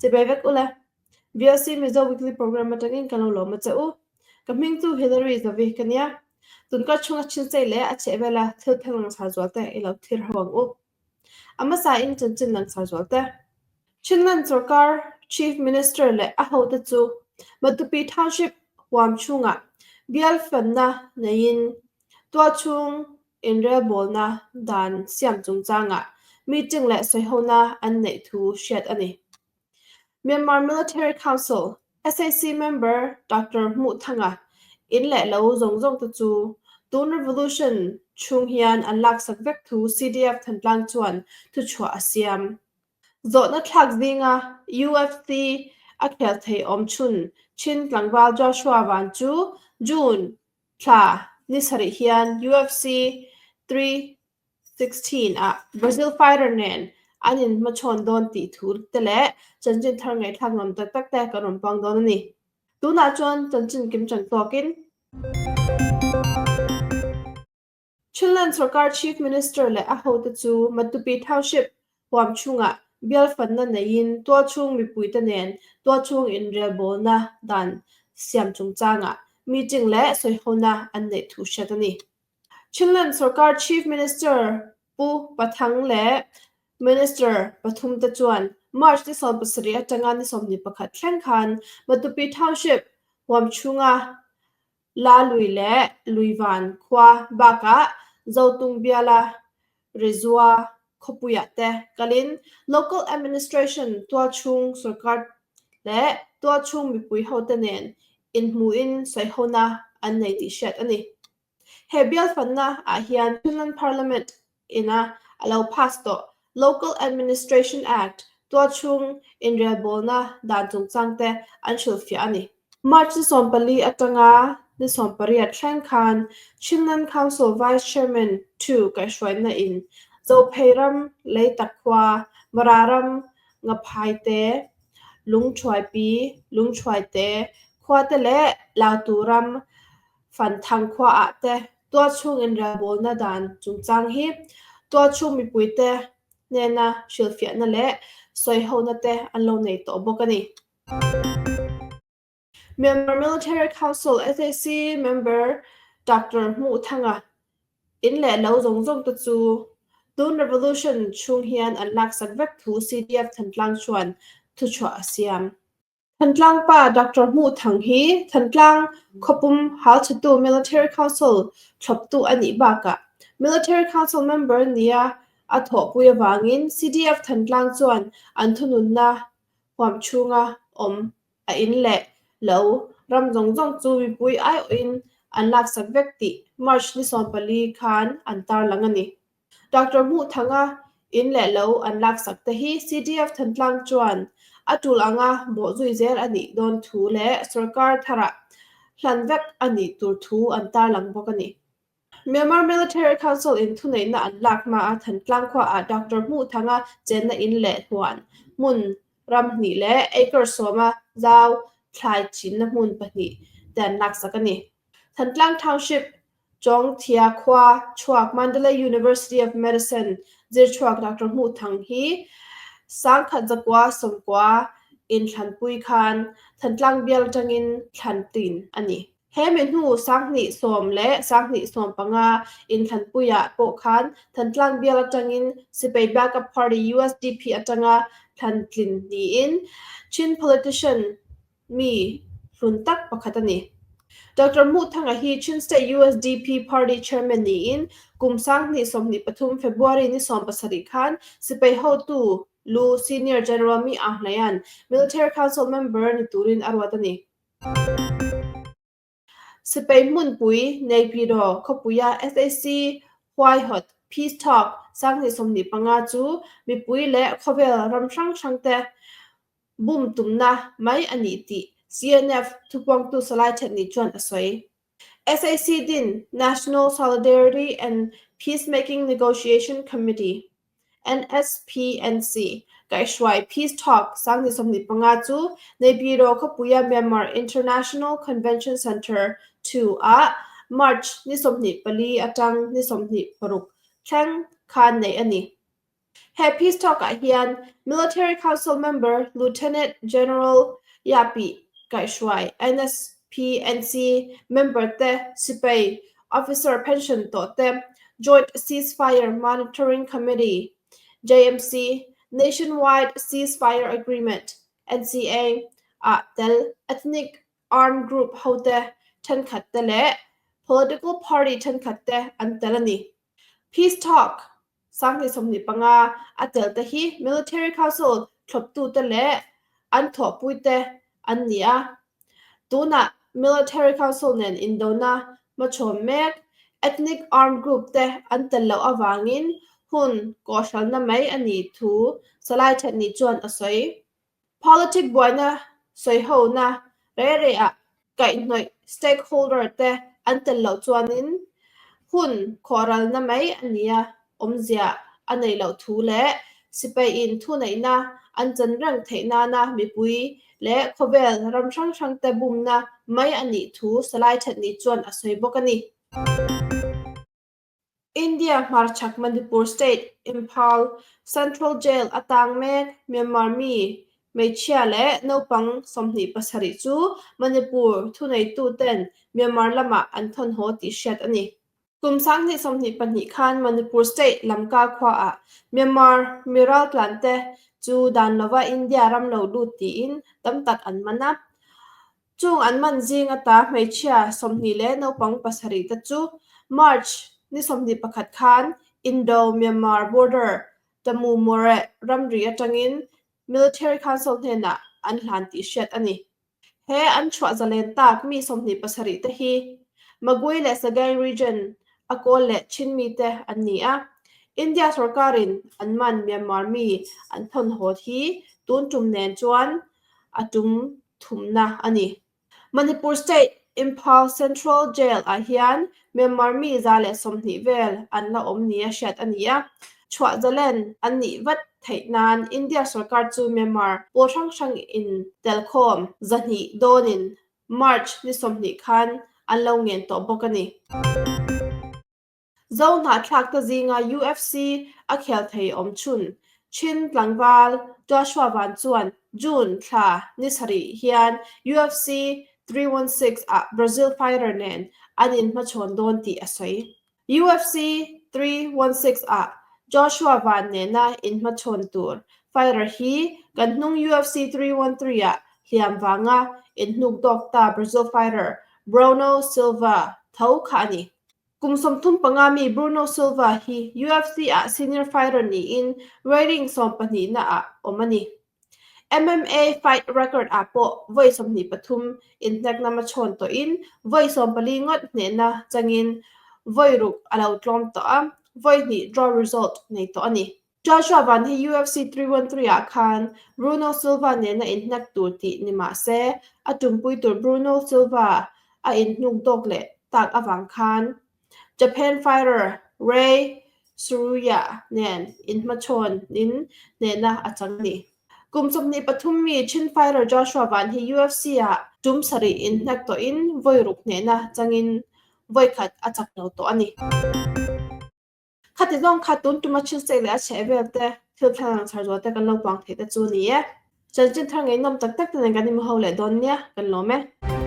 Chibai vek ula, VLC Mizo Weekly Program atangin kan lo lawm a che u. Ka hming chu Hillary Zavi ka nia. Tunkar chhunga chhinchei leh a chhehvela thil pheng langsar zual te i lo thlir ho ang u. A hmasa in chanchin langsar zual te. Chinland sorkar Chief Minister leh a hote chu Matupi Township huam chhungah bial fanna neiin tualchhung inrelbawlna dan siam chungchangah meeting leh sawihona an neih thu hriat a ni. Myanmar Military Council, sac member Doctor Hmuhthanga in leh lo zawng zawng te chu tun revolution chhung hian an laksak vek thu CDF Thantlang chuan thuchhuah a siam. Zawhna thlak zinga UFC a khel thei awm chhun Chin tlangval Joshua Van chu June thla ni sarih hian UFC 316 ah Brazil fighter nen an inhmachhawn dawn tih thu te leh chanchin thar ngaihthlak nuam tak tak te kan rawn puang dawn a ni. Tunah chuan chanchin kimchang tawkin. Chinland sorkar Chief Minister leh a hote chu Matupi Township huam chhungah bial fanna neiin tualchhung mipuite nen tualchhung inrelbawlna dan siam chungchangah meeting leh sawihona an neih thu hriat a ni. Chinland sorkar Chief Minister Pu Pathang leh Minister pathumte chuan March ni 17 atanga ni 21 thleng khan Matupi Township huam chhunga La lui leh Luivan khua bakah Zotung biala Rezua khawpuiah te kalin Local Administration tualchhung sorkar leh tualchhung mipui hote nen inhmuhin sawihona an nei tih hriat a ni. He bial fanna ah hian Finland Parliament ina a lo pass tawh Local Administration Act tualchhung inrelbawlna dan chungchang te an hrilhfiah a ni. March ni 14 atanga ni 18 thleng khan Chinland Council Vice Chairman ii kaihhruaina in Zophei ram Leitak khua, Mara ram Ngaphaite, Lungṭhuaipi, Lungṭhuaite khua te leh Lautu ram Fanthang khuaah te tualchhung inrelbawlna dan chungchang hi tualchhung mipuite hnena hrilhfiahna leh sawihona te an lo nei tawh bawk a ni. Myanmar Military Council sac member Doctor Hmuhthanga in leh lo zawng zawng te chu tun revolution chhung hian an laksak vek thu CDF Thantlang chuan thuchhuah a siam. Thantlang pa Doctor Hmuhthang hi Thantlang khawpum halchhetu Military Council thlawptu a nih bakah Military Council member nia a thawhpui avangin CDF Thantlang chuan an thununna huam chhunga awm a in leh lo ram zawng zawng chu mipui aiawhin an laksak vek tih March ni 14 khan an tarlang a ni. Doctor Hmuhthanga in leh lo an laksak te hi CDF Thantlang chuan a tul anga bawhzui zel a nih dawn thu leh sorkar tharah hlan vek a nih tur thu an tarlang bawk a ni. Myanmar Military Council in thuneihna an lak hmaa Thantlang khuaah Doctor Hmuhthanga chenna in leh huan hmun ram hnih leh acre sawma zau thlai chinna hmun pahnih te an laksak a ni. Thantlang Township Chawngthia khua chhuak Mandalay University of Medicine zirchhuak Doctor Hmuhthang hi sangkhat zakua sawmkua inthlanpui khan Thantlang bial atangin thlan tin a ni. He mi hnu sanghnih sawm leh sanghnih 15 inthlanpuiah pawh khan Thantlang bial atangin Sipai Backup Party USDP atanga thlan tlin niin Chin politician mi hlun tak pakhat a ni. Doctor Hmuhthanga hi Chin State USDP Party Chairman niin kum 2023 February ni 17 khan sipai hotu lu Senior General Mi Aung Hlaing-a'n Military Council member ni turin a ruat a ni. Sipai hmunpui Naypyidaw khawpuia sac huaihawt Peace Talk 2025 chu mipui leh khawvel ram hrang hrangte bum tumna mai a ni tih CNF thupuangtu Salai Thetni chuan a sawi. Sac din National Solidarity and Peacemaking Negotiation Committee, NSPNC, kaihhruai Peace Talk 2025 chu Naypyidaw khawpuia Myanmar International Convention Centre 2 ah March ni 24 atang ni 26 thleng. khan neih a ni. He peace talk ah hian Military Council member Lieutenant General Yapi kaihhruai NSPNC member te sipai officer pension tawh te Joint Ceasefire Monitoring Committee, JMC, Nationwide Ceasefire Agreement, NCA, ah tel ethnic armed group hote thenkhat te leh political party thenkhat te an tel a ni. Peace Talk 2025 a tel te hi Military Council thlawptute leh an thawhpuite an ni a. Tunah Military Council nen indona hmachhawn mek ethnic armed group te an tel loh avangin hun kawhhralna mai a nih thu Salai Thatni chuan a sawi. Politic buaina sawihona rei reiah kaihhnawih stakeholder te an tel loh chuanin hun khawhralna mai a nia awmzia a neih loh thu leh sipaiin thuneihna an chan reng theih nana mipui leh khawvel ram hrang hrangte bumna mai a nih thu Salai Thatni chuan a sawi bawk a ni. India hmarchhak Manipur State Imphal Central Jail a tang mek Myanmar mi hmeichhia leh naupang 27 chu Manipur thuneituten Myanmar lamah an thawn haw tih hriat a ni. Kum 2022 khan Manipur State Lamka khuaah Myanmar mi raltlante chu dan lova India ram lo lut tiin tam tak an man a. Chung an man zing ata hmeichhia 20 leh naupang pasarih te chu March ni 21 khan Indo-Myanmar border Tamu Moreh ramri atangin Military Council hnenah an hlan tih hriat a ni. He an chhuah zalen tak mi 27 te hi Magway leh Sagaing region a Kawl leh Chin mite an ni a. India sorkarin an man Myanmar mi an thawn haw hi tun tum nen chuan a tum thumna a ni. Manipur State Imphal Central Jail ah hian Myanmar mi 120 vel an la awm nia hriat a ni a. Chhuah zalen an nih vat theih nan India sorkar chu Myanmar pawl hrang hrang in telkhawm 200 dawnin March ni 20 khan an lo ngen tawh bawk a ni. Zo hnahthlak te zinga UFC a khel thei awm chhun Chin tlangval Joshua Van chuan June thla ni sarih hian UFC 316 ah Brazil fighter nen an inhmachhawn dawn tih a sawi. UFC 316 ah Joshua Van nena inhmachhawn tur fighter hi kan hnung UFC 313 ah hliam vanga inhnukdawk ta Brazil fighter Bruno Silva tho kha a ni. Kum 35 mi Bruno Silva hi UFC ah senior fighter niin rating 12 na ah awm a ni. MMA fight record ah pawh vawi 23 inhnekna hmachhawn tawhin vawi 14 ngawt hnehna changin vawi ruk a lo tlawm tawh a, vawi hnih draw result nei tawh a ni. Joshua Van hi UFC 313 ah khan Bruno Silva nena inhnek tur tih ni mah se, a tumpui tur Bruno Silva a inhnuk dawk leh tak avang khan Japan fighter Rei Tsuruya nen inhmachhawnin hnehna a chang a ni. Kum 23 mi Chin fighter Joshua Van hi UFC ah tum sarih inhnek tawhin vawi ruk hnehna changin vawi khat a chak lo tawh a ni. Khati zawng kha tun tuma Chin State leh a chheh vel te thil thleng ang chhar zual te kan lo puang theih te chu a ni e. Chanchin thar ngeihnawm tak tak te nen kan inhmu ho leh dawn nia, kan lawm e.